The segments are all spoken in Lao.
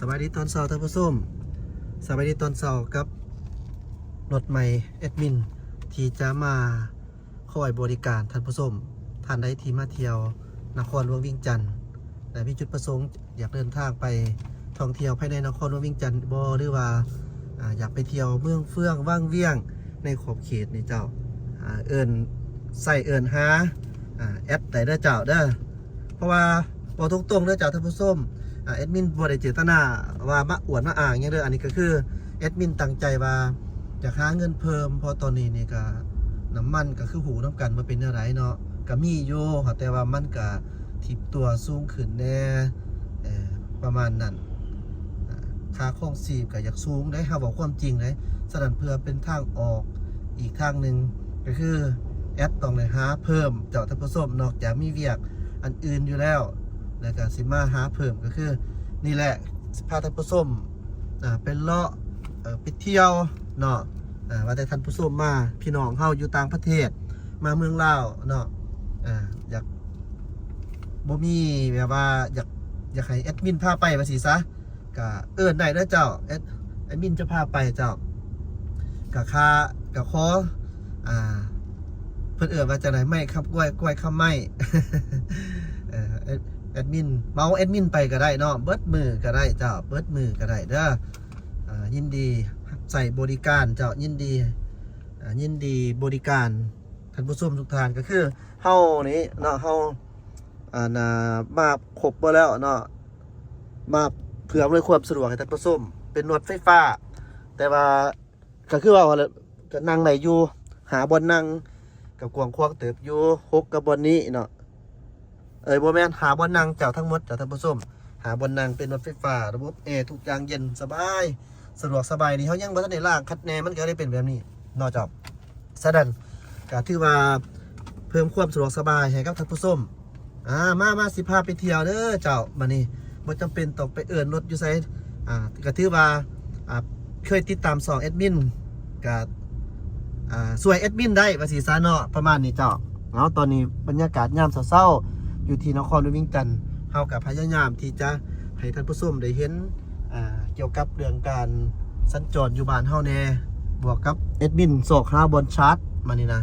ສະບາຍດີຕອນເຊົ້າທ່ານຜູ້ຊົມ, ສະບາຍດີຕອນເຊົ້າກັບລົດໃໝ່ແອັດມິນ ທີ່ຈະມາຄອຍບໍລິການທ່ານຜູ້ຊົມ. ທ່ານໃດທີ່ມາທ່ຽວນະຄອນຫຼວງວຽງຈັນ ແລະ ມີຈຸດປະສົງຢາກເດີນທາງໄປທ່ອງທ່ຽວພາຍໃນນະຄອນຫຼວງວຽງຈັນບໍ ຫຼືວ່າ ອາ ຢາກໄປທ່ຽວເມືອງເຟືອງວັງວຽງໃນຂອບເຂດນີ້ເຈົ້າ, ອາ ເອີ້ນ ໃຊ້ເອີ້ນຫາ ອາ ແອັດໄດ້ເດີເຈົ້າເດີ. ເພາະວ່າເວົ້າຕົງໆເດີເຈົ້າທ່ານຜູ້ຊົມ, ອາ ແອັດມິນບໍ່ໄດ້ເຈດຕະນາວ່າມາອວດມາອ້າງຫຍັງເດີ. ອັນນີ້ກໍຄືແອັດມິນຕັ້ງໃຈວ່າຢາກຫາເງິນເພີ່ມ, ເພາະຕອນນີ້ນີ້ກໍນ້ຳມັນກໍຄືຮູ້ນຳກັນວ່າເປັນແນວໃດເນາະ, ກໍມີຢູ່ ແຕ່ວ່າມັນກໍຖີບຕົວສູງຂຶ້ນແດ່ ເອີ ປະມານນັ້ນ. ອາ ຄ່າຄອງຊີບກໍຢາກສູງເດ້, ເຮົາເວົ້າຄວາມຈິງເດ້. ສະນັ້ນເພື່ອເປັນທາງອອກອີກທາງໜຶ່ງ ກໍຄືແອັດຕ້ອງໄດ້ຫາເພີ່ມເຈົ້າທ່ານຜູ້ຊົມ, ນອກຈາກມີວຽກອັນອື່ນຢູ່ແລ້ວ ແລ້ວກໍຊິມາຫາເພີ່ມ ກໍຄືນີ້ແຫຼະ ຊິພາທ່ານຜູ້ຊົມ ອາ ໄປເລາະ ເອີ ໄປທ່ຽວເນາະ. ອາ ວ່າແຕ່ທ່ານຜູ້ຊົມມາ ພີ່ນ້ອງເຮົາຢູ່ຕ່າງປະເທດ ມາເມືອງລາວເນາະ ອາ ຢາກ ບໍ່ມີແບບວ່າຢາກ ຢາກໃຫ້ແອັດມິນພາໄປວ່າຊີ້ຊະ, ກະເອີ້ນໄດ້ເດີເຈົ້າ, ແອັດ ແອັດມິນຈະພາໄປເຈົ້າ. ກະຄ່າ ກະຂໍ ອ່າ ເພິ່ນເອີ້ນວ່າຈັ່ງໃດ ໄມ້ຄຳ ກ້ວຍ ກ້ວຍຄຳໄມ້ ເອີ ແອັດ ແອັດມິນ ເໝົາແອັດມິນໄປກໍໄດ້ເນາະ, ເບິດມື້ກໍໄດ້ເຈົ້າ, ເບິດມື້ກໍໄດ້ເດີ. ອ່າ ຍິນດີຮັບໃຊ້ບໍລິການເຈົ້າ, ຍິນດີ ອ່າ ຍິນດີບໍລິການທ່ານຜູ້ຊົມທຸກທ່ານ. ກໍຄືເຮົານີ້ເນາະ ເຮົາ ອັນ ອ່າ ມາຄົບເບິດແລ້ວເນາະ, ມາເພື່ອອຳນວຍຄວາມສະດວກໃຫ້ທ່ານຜູ້ຊົມ. ເປັນລົດໄຟຟ້າ ແຕ່ວ່າກໍຄືວ່າ ກໍນັ່ງໄດ້ຢູ່ ຫ້າບ່ອນນັ່ງ ກໍກວ້າງຂວາງເຕີບຢູ່ ຫົກ ກັບບ່ອນນີ້ເນາະ. ເອີຍ ບໍ່ແມ່ນ ຫ້າບ່ອນນັ່ງເຈົ້າ, ທັງໝົດເຈົ້າທ່ານຜູ້ຊົມ ຫ້າບ່ອນນັ່ງ, ເປັນລົດໄຟຟ້າ ລະບົບແອ ທຸກຢ່າງເຢັນສະບາຍ ສະດວກສະບາຍ. ນີ້ເຮົາຍັງບໍ່ທັນໄດ້ລ້າງຄັດແນ່ ມັນກໍໄດ້ເປັນແບບນີ້ເນາະເຈົ້າ. ສະນັ້ນກໍຖືວ່າເພີ່ມຄວາມສະດວກສະບາຍໃຫ້ກັບທ່ານຜູ້ຊົມ. ອາ ມາ ມາ ຊິພາໄປທ່ຽວເດີເຈົ້າ. ບັດນີ້ບໍ່ຈຳເປັນຕ້ອງໄປເອີ້ນລົດຢູ່ໃສ. ອາ ກໍຖືວ່າ ອາ ເຄີຍຕິດຕາມຊ່ອງແອັດມິນ ກໍ ອາ ຊ່ວຍແອັດມິນໄດ້ວ່າຊີ້ຊະເນາະ, ປະມານນີ້ເຈົ້າ. ເອົາ ຕອນນີ້ບັນຍາກາດຍາມເຊົ້າໆ ຢູ່ທີ່ນະຄອນຫຼວງວຽງຈັນ, ເຮົາກໍພະຍາຍາມທີ່ຈະໃຫ້ທ່ານຜູ້ຊົມໄດ້ເຫັນ ອ່າ ກ່ຽວກັບເລື່ອງການສັນຈອນຢູ່ບ້ານເຮົາແດ່, ບວກກັບແອັດມິນຊອກຫາບ່ອນຊາດມານີ້ນະ.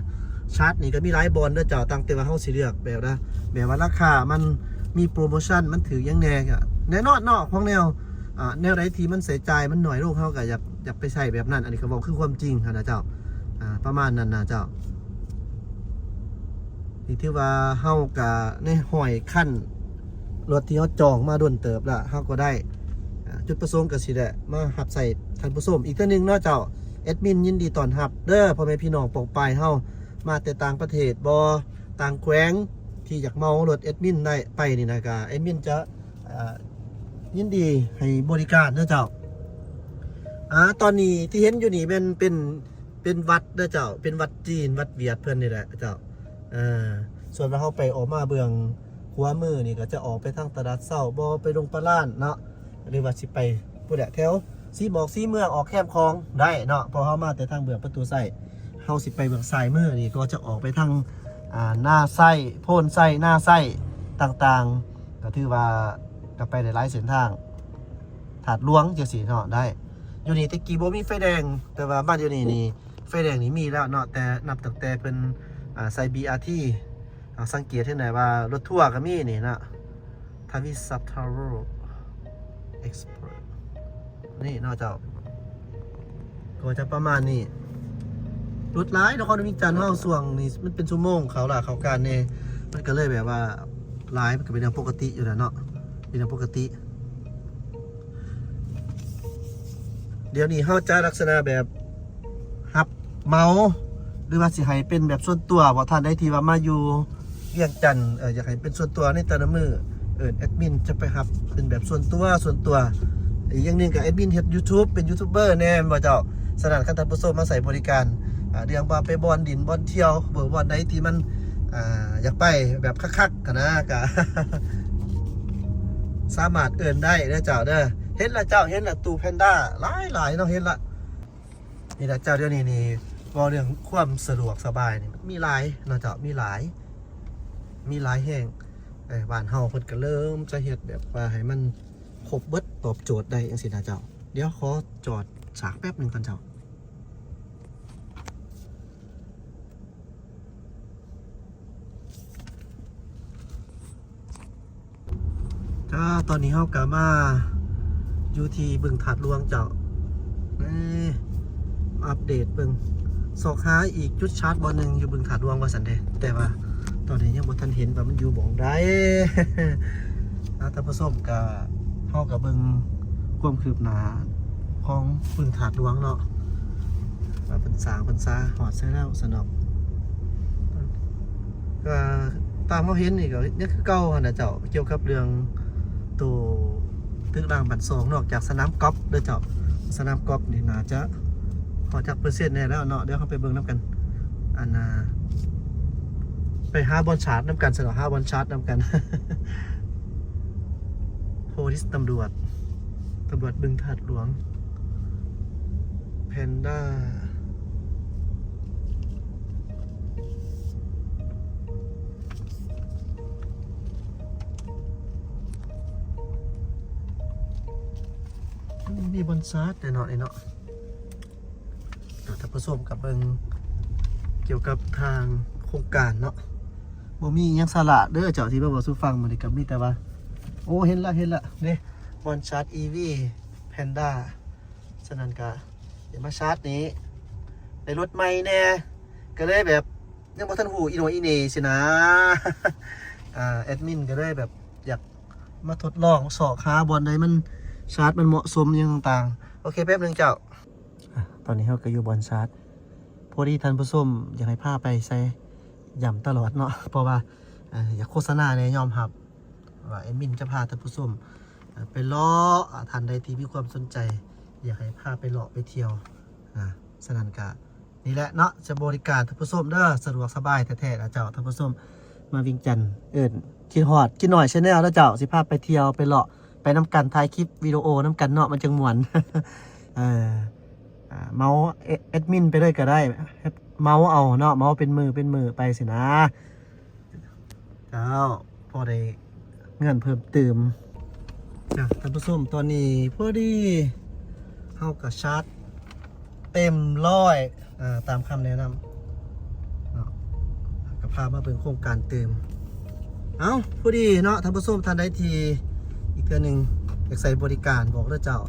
ຊາດນີ້ກໍມີຫຼາຍບ່ອນເດີເຈົ້າ, ຕັ້ງແຕ່ວ່າເຮົາຊິເລືອກແບບໃດ, ແບບວ່າລາຄາມັນມີໂປຣໂມຊັນ ມັນຖືກຫຍັງແດ່, ກໍແນ່ນອນເນາະ ຂອງແນວ ອ່າ ແນວໃດທີ່ມັນໃຊ້ຈ່າຍມັນໜ້ອຍລົງ ເຮົາກໍຢາກ ຢາກໄປໃຊ້ແບບນັ້ນ. ອັນນີ້ກໍເວົ້າຄືຄວາມຈິງຫັ້ນນະເຈົ້າ. ອ່າ ປະມານນັ້ນນະເຈົ້າ. ນີ້ຖືວ່າເຮົາກະໃນຮ້ອຍຄັນ ລົດທີ່ເຮົາຈອງມາດົນເຕີບລະ ເຮົາກໍໄດ້ ອ່າ ຈຸດປະສົງກໍຊິໄດ້ມາຮັບໃຊ້ທ່ານຜູ້ຊົມອີກເທື່ອໜຶ່ງເນາະເຈົ້າ. ແອັດມິນຍິນດີຕ້ອນຮັບເດີ ພໍ່ແມ່ພີ່ນ້ອງປ້ອງປາຍເຮົາ ມາແຕ່ຕ່າງປະເທດບໍ ຕ່າງແຂວງ ທີ່ຢາກເໝົາລົດແອັດມິນໄດ້ໄປນີ້ນະ ກະແອັດມິນຈະ ອ່າ ຍິນດີໃຫ້ບໍລິການເດີເຈົ້າ. ອ່າ ຕອນນີ້ທີ່ເຫັນຢູ່ນີ້ແມ່ນເປັນ ເປັນວັດເດີເຈົ້າ, ເປັນວັດຈີນ ວັດຫວຽດເພິ່ນນີ້ແຫຼະເຈົ້າ. ເອີ ສ່ວນວ່າເຮົາໄປອອກມາເບື້ອງຂວາມືນີ້ ກໍຈະອອກໄປທາງຕະຫຼາດເຊົ້າບໍ ໄປດົງປາລານເນາະ ຫຼືວ່າຊິໄປພຸ້ນແຫຼະ ແຖວສີໝອກສີເມືອງ ອອກແຄມຂອງໄດ້ເນາະ, ເພາະເຮົາມາແຕ່ທາງເບື້ອງປະຕູໄຊ. ເຮົາຊິໄປເບື້ອງຊ້າຍມືນີ້ ກໍຈະອອກໄປທາງ ອ່າ ນາໄຊ ໂພນໄຊ ນາໄຊຕ່າງໆ, ກໍຖືວ່າກໍໄປໄດ້ຫຼາຍເສັ້ນທາງ ທາດຫຼວງຈັ່ງຊີ້ເນາະ ໄດ້. ຢູ່ນີ້ແຕ່ກີ້ບໍ່ມີໄຟແດງ ແຕ່ວ່າມາຢູ່ນີ້ນີ້ ໄຟແດງນີ້ມີແລ້ວເນາະ, ແຕ່ນັບຕັ້ງແຕ່ເພິ່ນ ອ່າ ໃສ່ ບີ ອາ ທີ ເຮົາສັງເກດເຫັນໄດ້ວ່າລົດທົວກໍມີນີ້ເນາະ ທະວິສາທາໂຣ ເອັກສະເພຣສ ນີ້ເນາະເຈົ້າ. ກໍຈະປະມານນີ້ ລົດຫຼາຍນະຄອນຫຼວງວຽງຈັນເຮົາ. ຊ່ວງນີ້ມັນເປັນຊົ່ວໂມງເຂົ້າລາເຂົ້າການແດ່ ມັນກໍເລີຍແບບວ່າຫຼາຍ, ມັນກໍເປັນເລື່ອງປົກກະຕິຢູ່ແລ້ວເນາະ, ເປັນເລື່ອງປົກກະຕິ. ດຽວນີ້ເຮົາຈະລັກສະນະແບບຮັບເໝົາ ຫຼືວ່າຊິໃຫ້ເປັນແບບສ່ວນຕົວ. ບໍ່ ທ່ານໃດທີ່ວ່າມາຢູ່ວຽງຈັນ ເອີ ຢາກໃຫ້ເປັນສ່ວນຕົວໃນແຕ່ລະມື້ ເອີ້ນແອັດມິນຈະໄປຮັບເປັນແບບສ່ວນຕົວ ສ່ວນຕົວ. ອີກຢ່າງໜຶ່ງກໍແອັດມິນເຮັດຢູທູບ ເປັນຢູທູບເບີແດ່ ແມ່ນບໍ່ເຈົ້າ? ສະນັ້ນ ຄັນທ່ານຜູ້ຊົມມາໃຊ້ບໍລິການ ອາ ເລື່ອງວ່າໄປບ່ອນດິນບ່ອນທ່ຽວ ເບິ່ງບ່ອນໃດທີ່ມັນ ອາ ຢາກໄປແບບຄັກໆຫັ້ນນະ ກະ ສາມາດເອີ້ນໄດ້ເດີເຈົ້າເດີ. ເຫັນລະເຈົ້າ ເຫັນລະ ຕູ້ແພນດ້າຫຼາຍໆເນາະ ເຫັນລະ. ນີ້ລະເຈົ້າ ດຽວນີ້ນີ້ ເວົ້າເລື່ອງຄວາມສະດວກສະບາຍນີ້ ມີຫຼາຍເນາະເຈົ້າ ມີຫຼາຍ ມີຫຼາຍແຮງ. ເອີ ບ້ານເຮົາເພິ່ນກໍເລີ່ມຈະເຮັດແບບວ່າໃຫ້ມັນ ຄົບເບິດ ຕອບໂຈດໄດ້ຈັ່ງຊີ້ນະເຈົ້າ. ດຽວຂໍຈອດສາກແປັບໜຶ່ງກ່ອນເຈົ້າ. ຈ້າ ຕອນນີ້ເຮົາກະມາຢູ່ທີ່ບຶງທາດຫຼວງເຈົ້າ. ນີ້ ອັບເດດເບິ່ງ ຊອກຫາອີກຈຸດຊາດບ່ອນໜຶ່ງຢູ່ບຶງທາດຫຼວງວ່າຊັ້ນເດ. ແຕ່ວ່າຕອນນີ້ຍັງບໍ່ທັນເຫັນວ່າມັນຢູ່ບ່ອນໃດ. ອາ ທ່ານຜູ້ຊົມ ກະ ເຮົາກະເບິ່ງຄວາມຄືບໜ້າຂອງບຶງທາດຫຼວງເນາະ ວ່າເພິ່ນສ້າງເພິ່ນສາຮອດໃສແລ້ວຊັ້ນດອກ. ກະຕາມເຮົາເຫັນນີ້ກະຍັງຄືເກົ່າຫັ້ນນະເຈົ້າ ກ່ຽວກັບເລື່ອງໂຕຕຶກລາງບ້ານຊ່ອງ ນອກຈາກສະໜາມກອບເດີເຈົ້າ. ສະໜາມກອບນີ້ໜ້າຈະພໍຈັກເປີເຊັນແດ່ແລ້ວເນາະ. ດຽວເຮົາໄປເບິ່ງນຳກັນ ອັນນ່າ ໄປຫາບ່ອນຊາດນຳກັນຊັ້ນເນາະ ຫາບ່ອນຊາດນຳກັນ. ໂພລິສຕຳຫຼວດ ຕຳຫຼວດບຶງທາດຫຼວງ ແພນດ້າ ມີບ່ອນຊາດແດ່ເນາະນີ້ເນາະ. ທ່ານຜູ້ຊົມກະເບິ່ງກ່ຽວກັບທາງໂຄງການເນາະ ບໍ່ມີຫຍັງສາລະເດີເຈົ້າ ທີ່ມາເວົ້າສູ່ຟັງມື້ນີ້ ກະມີແຕ່ວ່າ ໂອ້ ເຫັນລະ ເຫັນລະເດ້ ບ່ອນຊາດ ອີ ວີ ແພນດ້າ. ສະນັ້ນກະໄດ້ມາຊາດນີ້ ໄດ້ລົດໃໝ່ແດ່ ກະເລີຍແບບ ຍັງບໍ່ທັນຮູ້ອີໂໜອີເໜຊິນະ. ອາ ແອດມິນກະເລີຍແບບຢາກມາທົດລອງຊອກຫາບ່ອນໃດມັນຊາດ ມັນເໝາະສົມຫຍັງຕ່າງໆ. ໂອເຄ ແປັບໜຶ່ງເຈົ້າ. ອາ ຕອນນີ້ເຮົາກະຢູ່ບ່ອນຊາດ ພໍດີທ່ານຜູ້ຊົມຢາກໃຫ້ພາໄປໃສ ຢ້ຳຕະຫຼອດເນາະ ເພາະວ່າ ອາ ຢາກໂຄສະນາແດ່ ຍອມຮັບວ່າແອດມິນຈະພາທ່ານຜູ້ຊົມ ອາ ໄປເລາະ. ອາ ທ່ານໃດທີ່ມີຄວາມສົນໃຈ ຢາກໃຫ້ພາໄປເລາະໄປທ່ຽວ ອາ ສະນັ້ນກະ ນີ້ແຫຼະເນາະ ຈະບໍລິການທ່ານຜູ້ຊົມເດີ ສະດວກສະບາຍແທ້ໆລະເຈົ້າ. ທ່ານຜູ້ຊົມມາວຽງຈັນ ເອີ້ນ ຄິດຮອດ ຄິດຮອດ Channel ລະເຈົ້າ ຊິພາໄປທ່ຽວໄປເລາະໄປນຳກັນ ຖ່າຍຄລິບວິດີໂອນຳກັນເນາະ ມັນຈັ່ງມ່ວນ. ເອີ ອາ ເມົາ ແອດມິນໄປເລີຍກະໄດ້ ເມົາເອົາເນາະ ເມົາເປັນມື້ເປັນມື້ໄປຊີ້ນະ. ເຈົ້າ ພໍໄດ້ເງິນເພີ່ມຕື່ມ. ຈ້າ ທ່ານຜູ້ຊົມ ຕອນນີ້ພໍດີເຮົາກະຊາດເຕັມຮ້ອຍ ອາ ຕາມຄຳແນະນຳເນາະ ກະພາມາເບິ່ງໂຄງການຕື່ມ. ເອົ້າ ພໍດີເນາະ ທ່ານຜູ້ຊົມ ທ່ານໃດທີ່ ອີກເທື່ອໜຶ່ງ ຢາກໃຊ້ບໍລິການບອກເດີເຈົ້າ.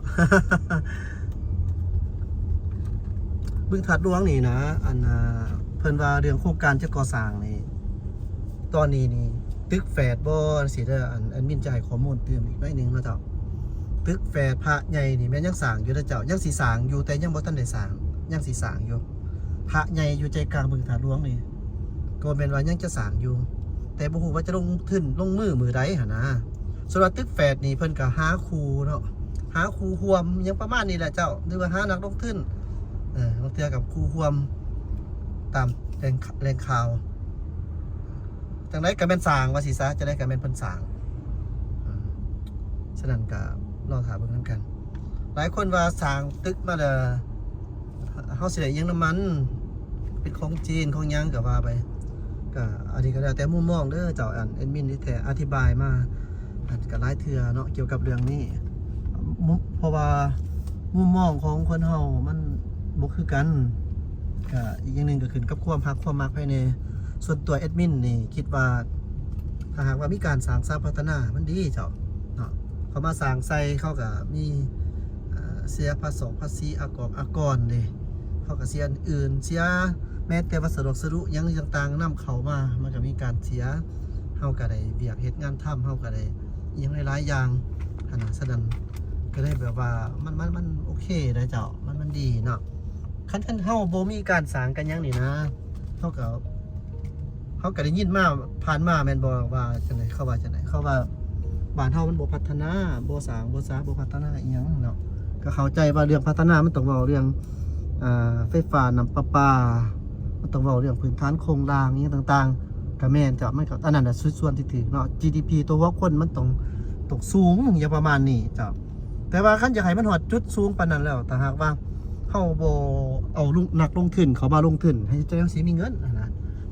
ບຶງທາດຫຼວງນີ້ນະ ອັນ ເພິ່ນວ່າເລື່ອງໂຄງການຈະກໍ່ສ້າງນີ້ ຕອນນີ້ນີ້ຕຶກແຝດບໍ່ ຈັ່ງຊີ້ເດີ. ອັນ ແອດມິນຈະໃຫ້ຂໍ້ມູນຕື່ມອີກໜ້ອຍໜຶ່ງເນາະເຈົ້າ. ຕຶກແຝດພະໃຫຍ່ນີ້ແມ່ນຍັງສ້າງຢູ່ເດີເຈົ້າ ຍັງຊິສ້າງຢູ່ ແຕ່ຍັງບໍ່ທັນໄດ້ສ້າງ ຍັງຊິສ້າງຢູ່. ພະໃຫຍ່ຢູ່ໃຈກາງບຶງທາດຫຼວງນີ້ ກໍແມ່ນວ່າຍັງຈະສ້າງຢູ່ ແຕ່ບໍ່ຮູ້ວ່າຈະລົງທຶນລົງມືມື້ໃດຫັ້ນນະ. ສ່ວນວ່າຕຶກແຝດນີ້ເພິ່ນກະຫາຄູ່ເນາະ ຫາຄູ່ຮ່ວມຫຍັງປະມານນີ້ແຫຼະເຈົ້າ ຫຼືວ່າຫານັກລົງທຶນ ເອີ ບາງເທື່ອກະຄູ່ຮ່ວມຕາມແຫຼ່ງ ແຫຼ່ງຂ່າວ. ຈັ່ງໃດກະແມ່ນສ້າງວ່າຊີ້ຊະ ຈັ່ງໃດກະແມ່ນເພິ່ນສ້າງ. ສະນັ້ນກະລໍຖ້າເບິ່ງນຳກັນ. ຫຼາຍຄົນວ່າສ້າງຕຶກມາແລ້ວ ເຮົາຊິໄດ້ອີ່ຫຍັງນຳມັນ ເປັນຂອງຈີນຂອງຫຍັງກະວ່າໄປ. ກະອັນນີ້ກະແລ້ວແຕ່ມຸມມອງເດີເຈົ້າ. ອັນແອດມິນນີ້ແທ້ອະທິບາຍມາ ອັນກະຫຼາຍເທື່ອເນາະ ກ່ຽວກັບເລື່ອງນີ້ ມຸມ ເພາະວ່າມຸມມອງຂອງຄົນເຮົາມັນບໍ່ຄືກັນ. ກະອີກຢ່າງໜຶ່ງກະຂຶ້ນກັບຄວາມຮັກຄວາມມັກພາຍໃນ. ສ່ວນຕົວແອດມິນນີ້ຄິດວ່າ ຖ້າຫາກວ່າມີການສ້າງສາພັດທະນາມັນດີເຈົ້າເນາະ ເຂົ້າມາສ້າງໃສ່ ເຂົາກະມີ ເອີ ເສຍພາສີ ພາສີອາກອນ ອາກອນເດ ເຂົາກະເສຍອັນອື່ນ ເສຍແມ້ແຕ່ວ່າສະດວກສະດຸຫຍັງຕ່າງໆນຳເຂົ້າມາ ມັນກະມີການເສຍ. ເຮົາກະໄດ້ວຽກເຮັດງານທຳ ເຮົາກະໄດ້ອີ່ຫຍັງຫຼາຍໆຢ່າງຫັ້ນນະ. ສະນັ້ນກະເລີຍແບບວ່າ ມັນ ມັນ ມັນໂອເຄເດ້ເຈົ້າ ມັນ ມັນດີເນາະ. ຄັນ ຄັນເຮົາບໍ່ມີການສ້າງການຫຍັງນີ້ນະ ເຮົາກະ ເຮົາກະໄດ້ຍິນມາ ຜ່ານມາແມ່ນບໍ່ ວ່າຈັ່ງໃດ ເຂົາວ່າຈັ່ງໃດ ເຂົາວ່າບ້ານເຮົາມັນບໍ່ພັດທະນາ ບໍ່ສ້າງບໍ່ສາ ບໍ່ພັດທະນາອີ່ຫຍັງເນາະ. ກະເຂົ້າໃຈວ່າເລື່ອງພັດທະນາມັນຕ້ອງເວົ້າເລື່ອງ ອາ ໄຟຟ້າ ນ້ຳປະປາ ມັນຕ້ອງເວົ້າເລື່ອງພື້ນຖານໂຄງລ່າງອີ່ຫຍັງຕ່າງໆ ກະແມ່ນເຈົ້າ. ມັນກະ ອັນນັ້ນແຫຼະ ສ່ວນທີ່ຖືກເນາະ ຈີດີພີຕໍ່ຫົວຄົນມັນຕ້ອງ ຕ້ອງສູງຫຍັງປະມານນີ້ເຈົ້າ. ແຕ່ວ່າຄັນຢາກໃຫ້ມັນຮອດຈຸດສູງປານນັ້ນແລ້ວ ຖ້າຫາກວ່າເຮົາບໍ່ເອົາລົງ ນັກລົງທຶນເຂົ້າມາລົງທຶນ ໃຫ້ເຈົ້າຈັ່ງຊິມີເງິນຫັ້ນນະ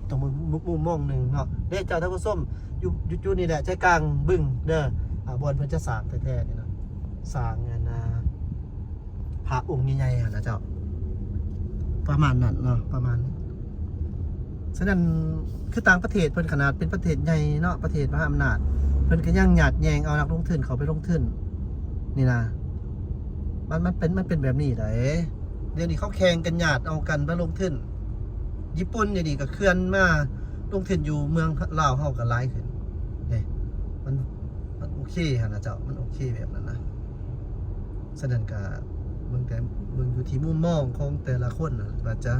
ຕ້ອງເບິ່ງມຸມ ມຸມມອງໜຶ່ງເນາະ. ເດ້ເຈົ້າທ່ານຜູ້ຊົມ ຢູ່ ຢູ່ຈຸດນີ້ແຫຼະ ໃຈກາງບຶງເດີ ອາ ບ່ອນເພິ່ນຈະສ້າງແທ້ໆນີ້ນະ. ສ້າງອັນນ່າ ພະອົງໃຫຍ່ໆຫັ້ນນະເຈົ້າ ປະມານນັ້ນເນາະ ປະມານນັ້ນ. ສະນັ້ນ ຄືຕ່າງປະເທດເພິ່ນ ຂະໜາດເປັນປະເທດໃຫຍ່ເນາະ ປະເທດມະຫາອຳນາດ ເພິ່ນກໍຍັງຍາດແຍ່ງເອົານັກລົງທຶນເຂົ້າໄປລົງທຶນນີ້ນະ. ມັນ ມັນເປັນ ມັນເປັນແບບນີ້ໃດ໋. ດຽວນີ້ເຂົາແຂ່ງກັນຍາດເອົາກັນມາລົງທຶນ. ຍີ່ປຸ່ນດຽວນີ້ກໍເຂື່ອນມາລົງທຶນຢູ່ເມືອງລາວເຮົາກໍຫຼາຍຂຶ້ນເດ້. ມັນ ມັນໂອເຄຫັ້ນນະເຈົ້າ ມັນໂອເຄແບບນັ້ນນະ. ສະນັ້ນກະເບິ່ງແຕ່ ເບິ່ງຢູ່ທີ່ມຸມມອງຂອງແຕ່ລະຄົນນະ ວ່າຈະ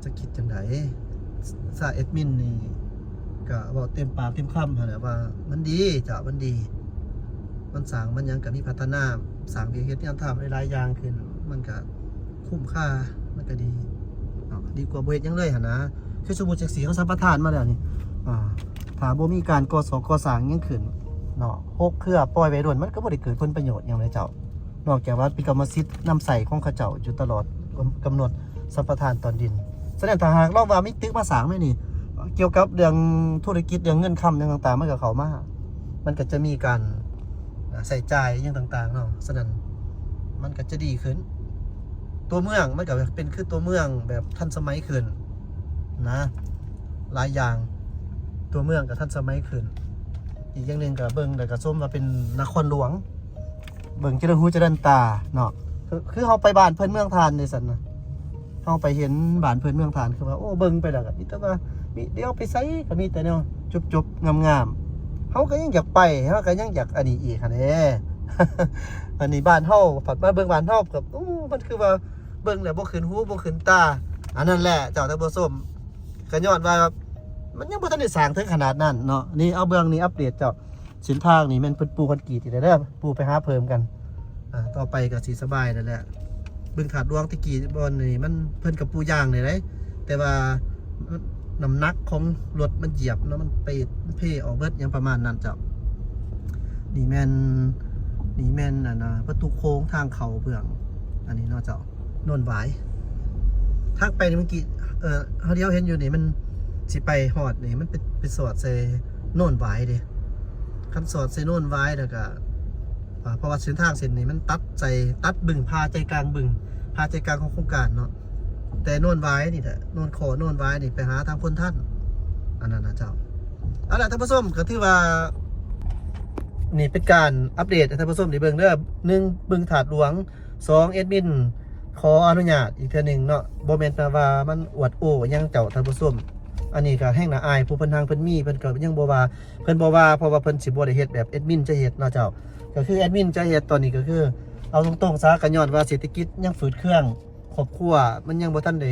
ຈະຄິດຈັ່ງໃດ. ສາແອດມິນນີ້ກະເວົ້າເຕັມປາກເຕັມຄຳຫັ້ນແຫຼະວ່າມັນດີເຈົ້າ ມັນດີ ມັນສ້າງ ມັນຫຍັງກະມີພັດທະນາ ສ້າງວຽກເຮັດງານທຳຫຼາຍໆຢ່າງຂຶ້ນ ມັນກະຄຸ້ມຄ່າ ມັນກະດີເນາະ ດີກວ່າບໍ່ເຮັດຫຍັງເລີຍຫັ້ນນະ. ຄືສົມມຸດຈັ່ງຊີ້ ເຮົາສຳປະທານມາແລ້ວນີ້ ອ່າ ຖ້າບໍ່ມີການກໍ່ສ້ອງກໍ່ສ້າງຫຍັງຂຶ້ນເນາະ ຫົກເຄືອປ່ອຍໄວ້ດົນ ມັນກໍບໍ່ໄດ້ເກີດຜົນປະໂຫຍດຫຍັງເລີຍເຈົ້າ ນອກຈາກວ່າເປັນກຳມະສິດນຳໃຊ້ຂອງເຂົາເຈົ້າຢູ່ຕະຫຼອດ ກຳ ກຳນົດສຳປະທານຕອນດິນ. ສະນັ້ນ ຖ້າຫາກລອງວ່າມີຕຶກມາສ້າງແນວນີ້ ກ່ຽວກັບເລື່ອງທຸລະກິດ ເລື່ອງເງິນຄຳຫຍັງຕ່າງໆ ມັນກໍເຂົ້າມາ ມັນກໍຈະມີການ ອ່າ ໃຊ້ຈ່າຍຫຍັງຕ່າງໆເນາະ. ສະນັ້ນ ມັນກໍຈະດີຂຶ້ນ ຕົວເມືອງມັນກໍເປັນຄືຕົວເມືອງແບບທັນສະໄໝຂຶ້ນນະ ຫຼາຍຢ່າງ ຕົວເມືອງກໍທັນສະໄໝຂຶ້ນ. ອີກຢ່າງໜຶ່ງກໍເບິ່ງແລ້ວກໍສົມວ່າເປັນນະຄອນຫຼວງ ເບິ່ງຈະເລີນຫູຈະເລີນຕາເນາະ. ຄື ຄືເຮົາໄປບ້ານເພິ່ນເມືອງທ່ານນີ້ຊັ້ນນະ ເຮົາໄປເຫັນບ້ານເພິ່ນເມືອງທ່ານ ຄືວ່າ ໂອ້ ເບິ່ງໄປແລ້ວກໍມີແຕ່ວ່າ ມີ ດຽວໄປໃສກໍມີແຕ່ແນວຈົບໆງາມໆ ເຮົາກໍຍັງຢາກໄປ ເຮົາກໍຍັງຢາກອັນນີ້ອີກຫັ້ນເດ້. ອັນນີ້ບ້ານເຮົາ ພັດມາເບິ່ງບ້ານເຮົາກໍ ໂອ້ ມັນຄືວ່າເບິ່ງແລ້ວບໍ່ຂຶ້ນຫູບໍ່ຂຶ້ນຕາ. ອັນນັ້ນແຫຼະເຈົ້າທ່ານຜູ້ຊົມ ກໍຍ້ອນວ່າມັນຍັງບໍ່ທັນໄດ້ສ້າງເຖິງຂະໜາດນັ້ນເນາະ. ນີ້ ເອົາເບິ່ງນີ້ ອັບເດດເຈົ້າ ເສັ້ນທາງນີ້ແມ່ນເພິ່ນປູຄອນກຣີດອີກແລ້ວເດີ ປູໄປຫາເພີ່ມກັນ. ອ່າ ຕໍ່ໄປກໍຊິສະບາຍແລ້ວແຫຼະ. ບຶງທາດຫຼວງແຕ່ກີ້ບ່ອນນີ້ມັນ ເພິ່ນກໍປູຢາງນີ້ເດ້ ແຕ່ວ່ານ້ຳໜັກຂອງລົດມັນຢຽບເນາະ ມັນເປ ມັນເພອອກເບິດ ຫຍັງປະມານນັ້ນເຈົ້າ. ນີ້ແມ່ນ ນີ້ແມ່ນອັນນ່າ ປະຕູໂຄ້ງທາງເຂົ້າເບື້ອງອັນນີ້ເນາະເຈົ້າ ໂນນຫວາຍ. ທາງໄປນີ້ເມື່ອກີ້ ເອີ ເຮົາດຽວເຫັນຢູ່ນີ້ ມັນຊິໄປຮອດນີ້ ມັນໄປ ໄປສອດໃສ່ໂນນຫວາຍເດ້. ຄັນສອດໃສ່ໂນນຫວາຍແລ້ວກະ ອ່າ ເພາະວ່າເສັ້ນທາງເສັ້ນນີ້ມັນຕັດໃສ່ ຕັດບຶງ ຜ່າໃຈກາງບຶງ ຜ່າໃຈກາງຂອງໂຄງການເນາະ. ແຕ່ໂນນຫວາຍນີ້ແຫຼະ ໂນນຂໍ ໂນນຫວາຍນີ້ໄປຫາທາງໂພນທັນ ອັນນັ້ນນະເຈົ້າ. ເອົາລະທ່ານຜູ້ຊົມ ກໍຖືວ່ານີ້ເປັນການອັບເດດໃຫ້ທ່ານຜູ້ຊົມໄດ້ເບິ່ງເດີ. ໜຶ່ງ ບຶງທາດຫຼວງ ສອງ ແອດມິນຂໍອະນຸຍາດອີກເທື່ອໜຶ່ງເນາະ ບໍ່ແມ່ນແຕ່ວ່າມັນອວດໂອ້ຫຍັງເຈົ້າທ່ານຜູ້ຊົມ. ອັນນີ້ກໍແຮງໜ້າອາຍ ຜູ້ເພິ່ນຮັ່ງເພິ່ນມີ ເພິ່ນກໍຍັງບໍ່ວ່າ ເພິ່ນບໍ່ວ່າ ເພາະວ່າເພິ່ນຊິບໍ່ໄດ້ເຮັດແບບແອດມິນຈະເຮັດເນາະເຈົ້າ. ກໍຄືແອດມິນຈະເຮັດຕອນນີ້ ກໍຄືເອົາຕົງໆຊະ ກໍຍ້ອນວ່າເສດຖະກິດຍັງຝືດເຄືອງ ຄອບຄົວມັນຍັງບໍ່ທັນໄດ້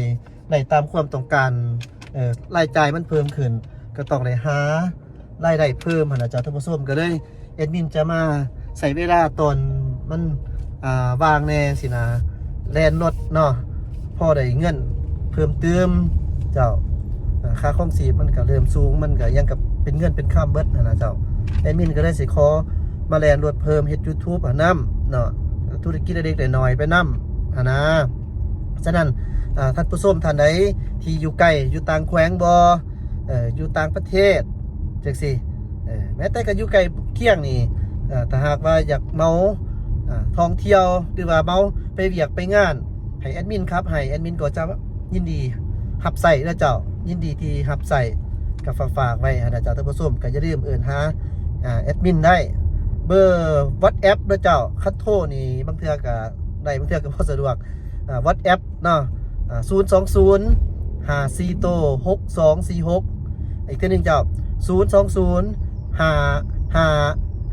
ໄດ້ຕາມຄວາມຕ້ອງການ ເອີ ລາຍຈ່າຍມັນເພີ່ມຂຶ້ນ ກໍຕ້ອງໄດ້ຫາລາຍໄດ້ເພີ່ມຫັ້ນນະເຈົ້າທ່ານຜູ້ຊົມ. ກໍເລີຍແອດມິນຈະມາໃຊ້ເວລາຕອນມັນ ອ່າ ວ່າງແດ່ຊີ້ນະ ແລ່ນລົດເນາະ ພໍໄດ້ເງິນເພີ່ມຕື່ມເຈົ້າ. ອ່າ ຄ່າຄອງຊີບມັນກໍເລີ່ມສູງ ມັນກໍຫຍັງກໍເປັນເງິນເປັນຄຳເບິດຫັ້ນນະເຈົ້າ. ແອດມິນກໍເລີຍຊິຂໍມາແລ່ນລົດເພີ່ມ ເຮັດຢູທູບຫັ້ນນຳເນາະ ທຸລະກິດເລັກໆນ້ອຍໆໄປນຳຫັ້ນນະ. ສະນັ້ນ ອ່າ ທ່ານຜູ້ຊົມທ່ານໃດທີ່ຢູ່ໄກ ຢູ່ຕ່າງແຂວງບໍ ເອີ ຢູ່ຕ່າງປະເທດຈັ່ງຊີ້ ເອີ ແມ້ແຕ່ກໍຢູ່ໃກ້ຄຽງນີ້ ເອີ ຖ້າຫາກວ່າຢາກເໝົາ ອ່າ ທ່ອງທ່ຽວ ຫຼືວ່າເໝົາໄປວຽກໄປງານ ໃຫ້ແອດມິນຂັບໃຫ້ ແອດມິນກໍຈະຍິນດີຮັບໃຊ້ເດີເຈົ້າ ຍິນດີທີ່ຮັບໃຊ້. ກໍຝາກໆໄວ້ຫັ້ນນະເຈົ້າທ່ານຜູ້ຊົມ ກໍຢ່າລືມເອີ້ນຫາ ອ່າ ແອດມິນໄດ້ ເບີວັອດແອັບເດີເຈົ້າ. ຄັນໂທນີ້ບາງເທື່ອກໍໄດ້ ບາງເທື່ອກໍບໍ່ສະດວກ ອ່າ ວັອດແອັບເນາະ ອ່າ ສູນສອງສູນ ຫ້າສີ່ໂຕ ຫົກສອງສີ່ຫົກ. ອີກເທື່ອໜຶ່ງເຈົ້າ ສູນສອງສູນ ຫ້າຫ້າ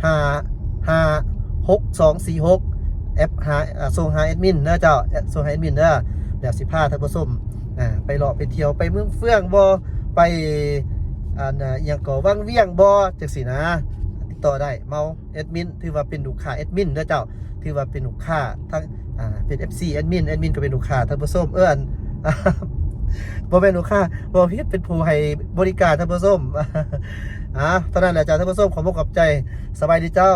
ຫ້າຫ້າ ຫົກສອງສີ່ຫົກ. ແອັບຫາ ອ່າ ສົ່ງຫາແອດມິນເດີເຈົ້າ ແອັບສົ່ງຫາແອດມິນເດີ. ດຽວຊິພາທ່ານຜູ້ຊົມ ອ່າ ໄປເລາະໄປທ່ຽວ ໄປເມືອງເຟືອງບໍ ໄປ ອັນ ອ່າ ອີ່ຫຍັງກໍ ວັງວຽງບໍ ຈັ່ງຊີ້ນະ ຕິດຕໍ່ໄດ້ ເໝົາ ແອດມິນ ຖືວ່າເປັນລູກຄ້າແອດມິນເດີເຈົ້າ ຖືວ່າເປັນລູກຄ້າທັງ ອ່າ ເປັນເອັຟຊີແອດມິນ ແອດມິນກໍເປັນລູກຄ້າທ່ານຜູ້ຊົມ ເອີ້ນ ບໍ່ແມ່ນລູກຄ້າ ເວົ້າຜິດ ເປັນຜູ້ໃຫ້ບໍລິການທ່ານຜູ້ຊົມ. ອ່າ ເທົ່ານັ້ນແຫຼະເຈົ້າທ່ານຜູ້ຊົມ ຂໍຂອບໃຈ ສະບາຍດີເຈົ້າ.